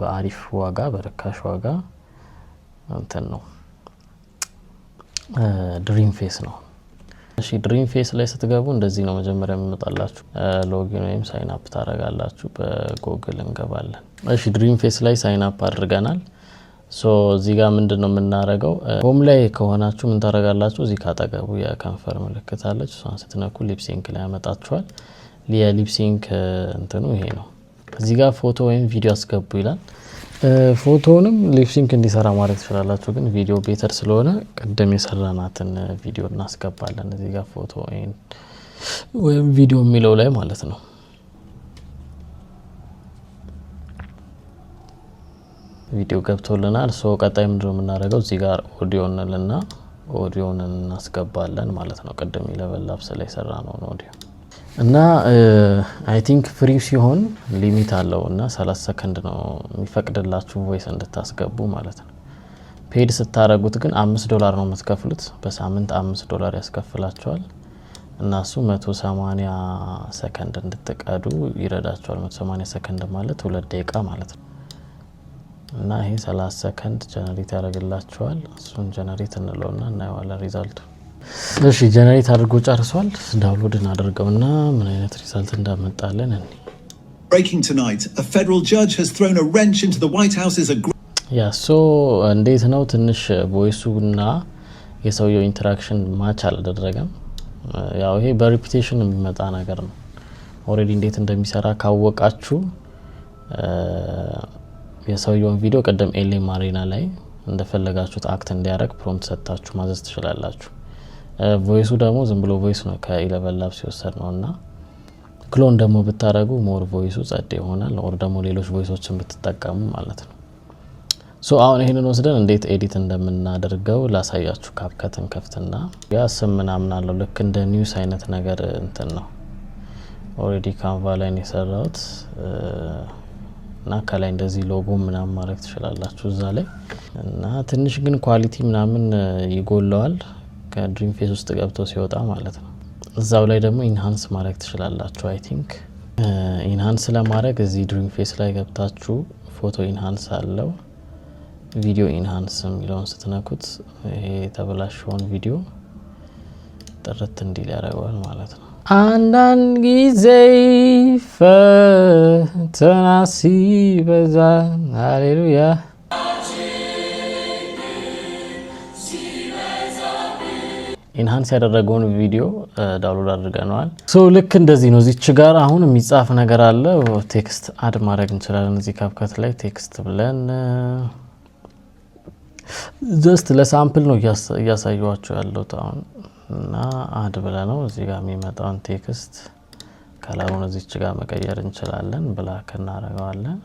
Speaker 1: በአሪፍ ዋጋ፣ በርካሽ ዋጋ እንትን ነው፣ DreamFace ነው። እሺ፣ DreamFace ላይ ስትገቡ እንደዚህ ነው መጀመሪያ የሚመጣላችሁ። Login ወይም sign up ታደርጋላችሁ። በጎግል እንገባለን። እሺ፣ DreamFace ላይ sign up አድርገናል። So እዚህ ጋር ምንድን ነው የምናደርገው? Home ላይ ከሆናችሁ ምን ታደርጋላችሁ? እዚህ ካጠገቡ የከንፈር ምልክት አለች። እሷን ስትነኩ lip sync ላይ ያመጣችኋል። የ lip sync እንትኑ ይሄ ነው። እዚህ ጋር ፎቶ ወይም ቪዲዮ አስገቡ ይላል። ፎቶውንም lip sync እንዲሰራ ማድረግ ትችላላችሁ፣ ግን ቪዲዮ better ስለሆነ ቅድም የሰራናትን ቪዲዮ እናስገባለን። እዚህ ጋር ፎቶ ወይም ቪዲዮ የሚለው ላይ ማለት ነው። ቪዲዮ ገብቶልናል። So ቀጣይ ምንድነው የምናደርገው? እዚህ ጋር ኦዲዮ እንልና ኦዲዮን እናስገባለን ማለት ነው። ቅድም ElevenLabs ላይ የሰራነውን ኦዲዮ። እና I think free ሲሆን limit አለው እና 30 ሰከንድ ነው የሚፈቅድላችሁ voice እንድታስገቡ ማለት ነው። Paid ስታረጉት ግን 5 ዶላር ነው የምትከፍሉት። በሳምንት 5 ዶላር ያስከፍላችኋል እና እሱ 180 ሰከንድ እንድትቀዱ ይረዳችኋል። 180 ሰከንድ ማለት 2 ደቂቃ ማለት ነው። እና ይሄ 30 ሰከንድ generate ያደርግላችኋል። እሱን generate እንለውና እናየዋለን result ኡ። እሺ፣ generate አድርጎ ጨርሷል። Download እናደርገውና ምን አይነት result እንዳመጣለን እኔ
Speaker 7: Breaking tonight, a federal judge has thrown a wrench into the White House's
Speaker 1: Yeah, so እንዴት ነው፣ ትንሽ voice ኡና የሰውየው interaction match አላደረገም። ያው ይሄ በ repetition የሚመጣ ነገር ነው። Already እንዴት እንደሚሰራ ካወቃችሁ የሰውየውን ቪዲዮ ቅድም LMArena ላይ እንደፈለጋችሁት act እንዲያደርግ prompt ሰጥታችሁ ማዘዝ ትችላላችሁ። Voice ኡ ደግሞ ዝም ብሎ voice ነው፣ ከ ElevenLabs የወሰድነው ነው እና clone ደግሞ ብታደረጉ more voice ኡ ጸድ ይሆናል። Or ደግሞ ሌሎች voice ኦችን ብትጠቀሙ ማለት ነው። So አሁን ይህንን ወስደን እንዴት edit እንደምናደርገው ላሳያችሁ። CapCut ን ከፍትና ያ ስም ምናምን አለው፣ ልክ እንደ news አይነት ነገር እንትን ነው። Already Canva ላይ ነው የሰራሁት እና ከላይ እንደዚህ ሎጎ ምናምን ማድረግ ትችላላችሁ እዛ ላይ። እና ትንሽ ግን quality ምናምን ይጎለዋል ከ DreamFace ውስጥ ገብቶ ሲወጣ ማለት ነው። እዛው ላይ ደግሞ enhance ማድረግ ትችላላችሁ። I think enhance ለማድረግ እዚህ DreamFace ላይ ገብታችሁ photo enhance አለው፣ video enhance የሚለውን ስትነኩት ይሄ የተበላሸውን ቪዲዮ ጥርት እንዲል ያደርገዋል ማለት ነው። አንዳንድ ጊዜ ፈተና ሲበዛ፣ ሃሌሉያ። Enhance ያደረገውን ቪዲዮ download አድርገነዋል። So ልክ እንደዚህ ነው። እዚች ጋር አሁን የሚጻፍ ነገር አለ። Text add ማድረግ እንችላለን። እዚህ CapCut ላይ text ብለን፣ just ለ sample ነው እያሳየኋችሁ ያለሁት አሁን፣ እና add ብለነው እዚህ ጋር የሚመጣውን text color ኡን እዚች ጋር መቀየር እንችላለን። Black እናደርገዋለን።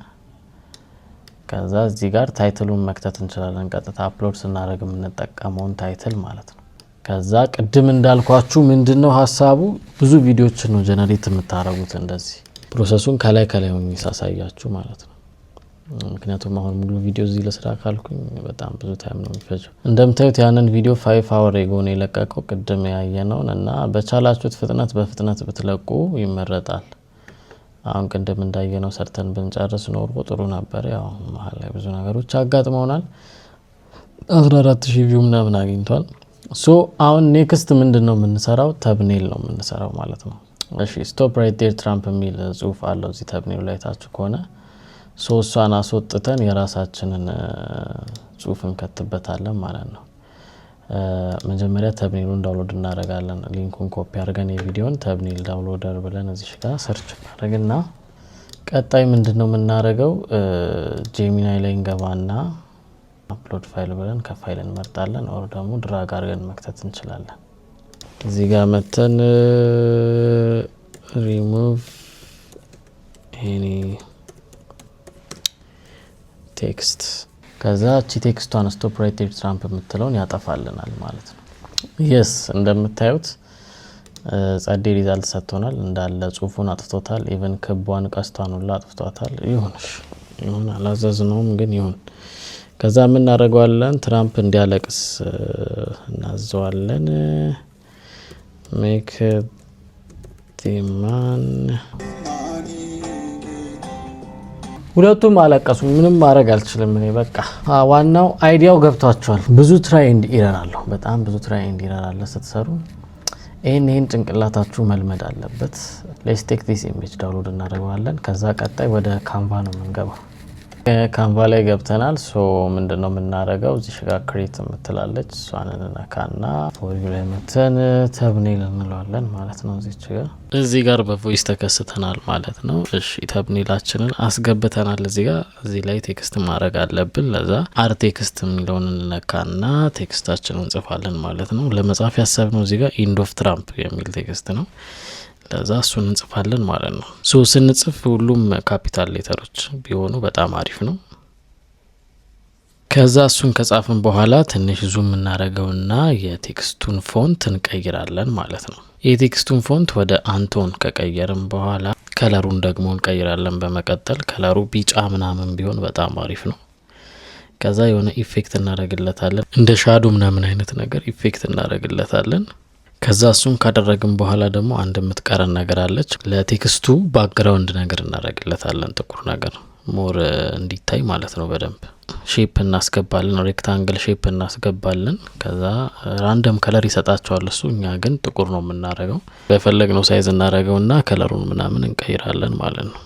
Speaker 1: ከዛ እዚህ ጋር title ኡን መክተት እንችላለን። ቀጥታ upload ስናደርግ የምንጠቀመውን title ማለት ነው። ከዛ ቅድም እንዳልኳችሁ ምንድን ነው ሀሳቡ፣ ብዙ ቪዲዮችን ነው generate የምታደርጉት። እንደዚህ process ኡን ከላይ ከላይ ሆኜ ሳሳያችሁ ማለት ነው። ምክንያቱም አሁን ሙሉ ቪዲዮ እዚህ ለስራ ካልኩኝ በጣም ብዙ time ነው የሚፈጀው። እንደምታዩት ያንን ቪዲዮ 5 hour ago ነው የለቀቀው፣ ቅድም ያየነውን፣ እና በቻላችሁት ፍጥነት በፍጥነት ብትለቁ ይመረጣል። አሁን ቅድም እንዳየነው ሰርተን ብንጨርስ ኖሮ ጥሩ ነበር። ያው መሀል ላይ ብዙ ነገሮች አጋጥመውናል። 14,000 view ምናምን አግኝቷል። So አሁን next ምንድን ነው የምንሰራው? Thumbnail ነው የምንሰራው ማለት ነው። እሺ፣ "Stop right there Trump" የሚል ጽሁፍ አለው እዚህ thumbnail ኡ ላይ ታችሁ ከሆነ። So እሷን አስወጥተን የራሳችንን ጽሁፍ እንከትበታለን ማለት ነው። መጀመሪያ thumbnail ኡን download እናደርጋለን። Link ኡን copy አድርገን የቪዲዮን thumbnail downloader ብለን እዚህ ጋር search እናደርግና ቀጣይ ምንድን ነው የምናደርገው? Gemini ላይ እንገባና upload file ብለን ከፋይል እንመርጣለን። Or ደግሞ drag አድርገን መክተት እንችላለን። እዚህ ጋር መተን ሪሙቭ ኤኒ ቴክስት፣ ከዛ እቺ text ኧን "Stop right there Trump" የምትለውን ያጠፋልናል ማለት ነው። Yes፣ እንደምታዩት ጸዴ result ሰጥቶናል። እንዳለ ጽሁፉን አጥፍቶታል። Even ክቧን ቀስቷን ሁላ አጥፍቷታል። ይሁንሽ። ይሁን፣ አላዘዝነውም ግን ይሁን። ከዛ የምናደርገዋለን ትራምፕ እንዲያለቅስ እናዘዋለን። Make the man፣ ሁለቱም አለቀሱ። ምንም ማድረግ አልችልም እኔ በቃ። ዋናው idea ው ገብቷቸዋል። ብዙ try and error አለው። በጣም ብዙ try and error አለ ስትሰሩ። ይህን ጭንቅላታችሁ መልመድ አለበት። Let's take this image፣ download እናደርገዋለን። ከዛ ቀጣይ ወደ Canva ነው የምንገባው። Canva ላይ ገብተናል። So ምንድን ነው የምናደርገው? እዚህ ጋር create የምትላለች፣ እሷን እንነካና for you ላይ መተን thumbnail እንለዋለን ማለት ነው። እዚች ጋር እዚህ ጋር በ voice ተከስተናል ማለት ነው። እሺ፣ thumbnail ኣችንን አስገብተናል። እዚህ ጋር እዚህ ላይ text ማድረግ አለብን። ለዛ add text የሚለውን እንነካና text ኣችንን እንጽፋለን ማለት ነው። ለመጻፍ ያሰብነው እዚህ ጋር end of Trump የሚል text ነው። ለዛ እሱን እንጽፋለን ማለት ነው። So ስንጽፍ ሁሉም capital letter ኦች ቢሆኑ በጣም አሪፍ ነው። ከዛ እሱን ከጻፍን በኋላ ትንሽ zoom እናደርገውና የ text ኡን font እንቀይራለን ማለት ነው። የ text ኡን font ወደ አንቶን ከቀየርን በኋላ color ኡን ደግሞ እንቀይራለን። በመቀጠል color ኡ ቢጫ ምናምን ቢሆን በጣም አሪፍ ነው። ከዛ የሆነ effect እናደርግለታለን፣ እንደ shadow ምናምን አይነት ነገር effect እናደርግለታለን። ከዛ እሱን ካደረግን በኋላ ደግሞ አንድ የምትቀረን ነገር አለች። ለ text ኡ background ነገር እናደርግለታለን፣ ጥቁር ነገር more እንዲታይ ማለት ነው። በደንብ shape እናስገባለን፣ rectangle shape እናስገባለን። ከዛ random color ይሰጣቸዋል እሱ። እኛ ግን ጥቁር ነው የምናደርገው። በፈለግነው size እናደርገውና color ኡን ምናምን እንቀይራለን ማለት ነው።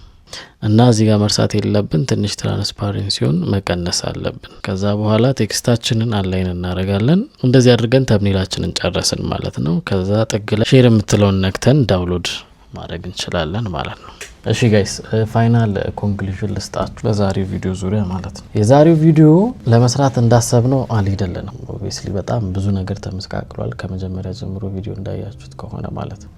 Speaker 1: እና እዚህ ጋር መርሳት የሌለብን ትንሽ transparency ውን መቀነስ አለብን። ከዛ በኋላ text ኣችንን align እናደርጋለን። እንደዚህ አድርገን thumbnail ኣችንን ጨረስን ማለት ነው። ከዛ ጥግ ላይ share የምትለውን ነክተን download ማድረግ እንችላለን ማለት ነው። እሺ guys፣ final conclusion ልስጣችሁ በዛሬው ቪዲዮ ዙሪያ ማለት ነው። የዛሬው ቪዲዮ ለመስራት እንዳሰብነው አልሄደልንም። Obviously በጣም ብዙ ነገር ተመሰቃቅሏል ከመጀመሪያ ጀምሮ ቪዲዮ እንዳያችሁት ከሆነ ማለት ነው።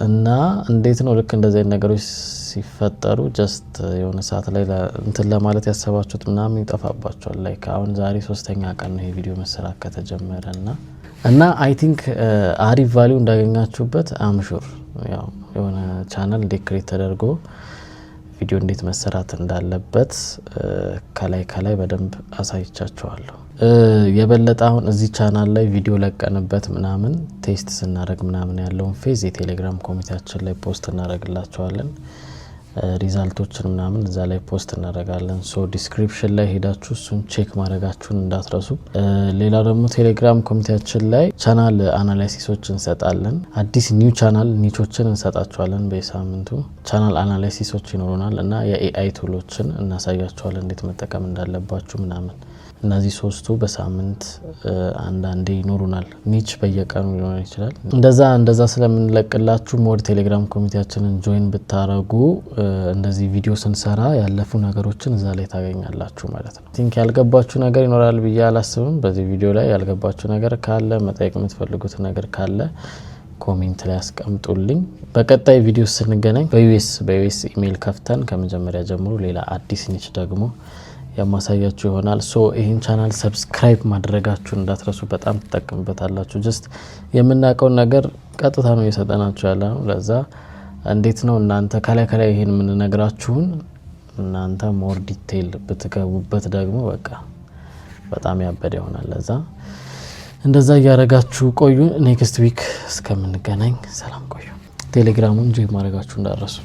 Speaker 1: እና እንዴት ነው፣ ልክ እንደዚህ አይነት ነገሮች ሲፈጠሩ just የሆነ ሰዓት ላይ እንትን ለማለት ያሰባችሁት ምናምን ይጠፋባችኋል። Like አሁን ዛሬ ሶስተኛ ቀን ነው ይሄ ቪዲዮ መሰራት ከተጀመረ እና I think አሪፍ value እንዳገኛችሁበት I'm sure። ያው የሆነ ቻናል እንዴት create ተደርጎ ቪዲዮ እንዴት መሰራት እንዳለበት ከላይ ከላይ በደንብ አሳይቻችኋለሁ። የበለጠ አሁን እዚህ ቻናል ላይ ቪዲዮ ለቀንበት ምናምን test ስናደርግ ምናምን ያለውን phase የቴሌግራም community ያችን ላይ post እናደርግላችኋለን። Result ኦችን ምናምን እዛ ላይ post እናደርጋለን። So description ላይ ሄዳችሁ እሱን check ማድረጋችሁን እንዳትረሱ። ሌላው ደግሞ ቴሌግራም community ያችን ላይ channel analysis ኦች እንሰጣለን። አዲስ new channel niche ኦችን እንሰጣችኋለን። በየሳምንቱ channel analysis ኦች ይኖሩናል እና የ AI tool ኦችን እናሳያችኋለን እንዴት መጠቀም እንዳለባችሁ ምናምን። እነዚህ ሶስቱ በሳምንት አንዳንዴ ይኖሩናል። Niche በየቀኑ ሊሆን ይችላል። እንደዛ እንደዛ ስለምንለቅላችሁ more ቴሌግራም community ያችንን join ብታረጉ እንደዚህ ቪዲዮ ስንሰራ ያለፉ ነገሮችን እዛ ላይ ታገኛላችሁ ማለት ነው። Think ያልገባችሁ ነገር ይኖራል ብዬ አላስብም። በዚህ ቪዲዮ ላይ ያልገባችሁ ነገር ካለ፣ መጠየቅ የምትፈልጉት ነገር ካለ comment ላይ አስቀምጡልኝ። በቀጣይ ቪዲዮ ስንገናኝ በ US email ከፍተን ከመጀመሪያ ጀምሮ ሌላ አዲስ niche ደግሞ የማሳያችሁ ይሆናል። So ይህን channel subscribe ማድረጋችሁን እንዳትረሱ፣ በጣም ትጠቀሙበታላችሁ። Just የምናውቀውን ነገር ቀጥታ ነው እየሰጠናችሁ ያለ ነው። ለዛ እንዴት ነው እናንተ ከላይ ከላይ ይሄን የምንነግራችሁን እናንተ more detail ብትገቡበት ደግሞ በቃ በጣም ያበደ ይሆናል። ለዛ እንደዛ እያደረጋችሁ ቆዩ። Next week እስከምንገናኝ ሰላም ቆዩ። ቴሌግራሙን join ማድረጋችሁ እንዳትረሱ።